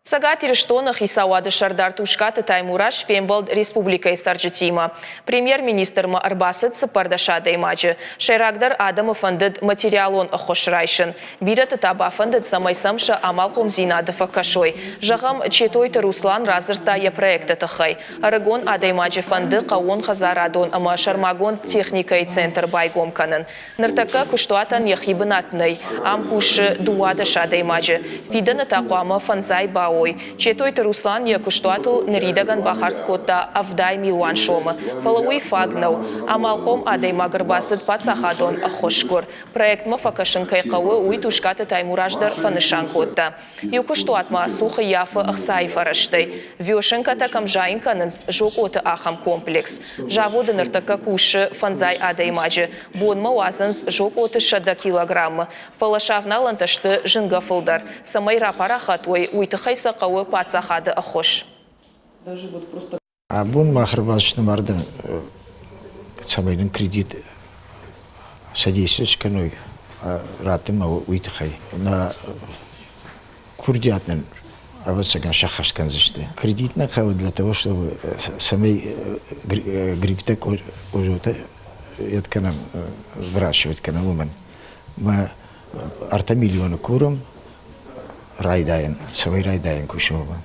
Цӕгат Ирыстоны Хицауады Сӕрдар Тускъаты Таймураз фембӕлд республикӕйы цӕрджытимӕ. Премьер-министрмӕ ӕрбацыд 14 адӕймаджы. Сӕйрагдӕр адӕмы фӕндыд материалон ӕххуыс райсын. Бирӕты та бафӕндыд, цӕмӕй сӕм сӕ амалхъомдзинады фӕкӕсой. Зӕгъӕм, Четойты Руслан радзырдта йӕ проекты тыххӕй. Ӕрыгон адӕймаджы фӕнды хъӕууонхӕдзарадон ӕмӕ сӕрмагонд техникӕйы центр байгом кӕнын. Ныртӕккӕ куыстуатӕн йӕхи бынат нӕй, ам кусы 12 адӕймаджы. Фидӕны та хъуамӕ фӕндзай бауой. Четойты Руслан йӕ куыстуатыл ныридӕгӕн бахардз кодта 70 милуан сомы, фӕлӕ уый фаг нӕу. Амалхъом адӕймаг ӕрбацыд паддзахадон ӕххуысгур. Проектмӕ фӕкӕсын кӕй хъӕуы, уый Тускъаты Таймураз дӕр фӕнысан кодта. Иу куыстуат ма цух ӕййафы ӕхцайы фӕрӕзтӕй. Вешенкӕтӕ кӕм зайын кӕнынц, зокъоты ахӕм комплекс. Заводы ныртӕккӕ кусы фӕндзай адӕймаджы. Бонмӕ уадзынц зокъоты 100 килограммы. Фӕлӕ сӕ авналӕнтӕ сты зынгӕ фылдӕр. Цӕмӕй рапарахат уой, уый тыххӕй сӕ хъӕуы паддзахады ӕххуыс. Абон мах ӕрбацыдыстӕм ардӕм, цӕмӕй нын кредит содействие скӕной раттынмӕ, уый тыххӕй. Нӕ курдиат нын, ӕвӕццӕгӕн, сӕххӕст кӕндзысты. Кредит нӕ хъӕуы для того, чтобы цӕмӕй грибтӕ, къозотӕ йед кӕнӕм, выращивать кӕнӕм, уымӕн. Мӕ 3 миллионы курӕм райдайӕн, цӕмӕй райдайӕн кусын, уымӕн.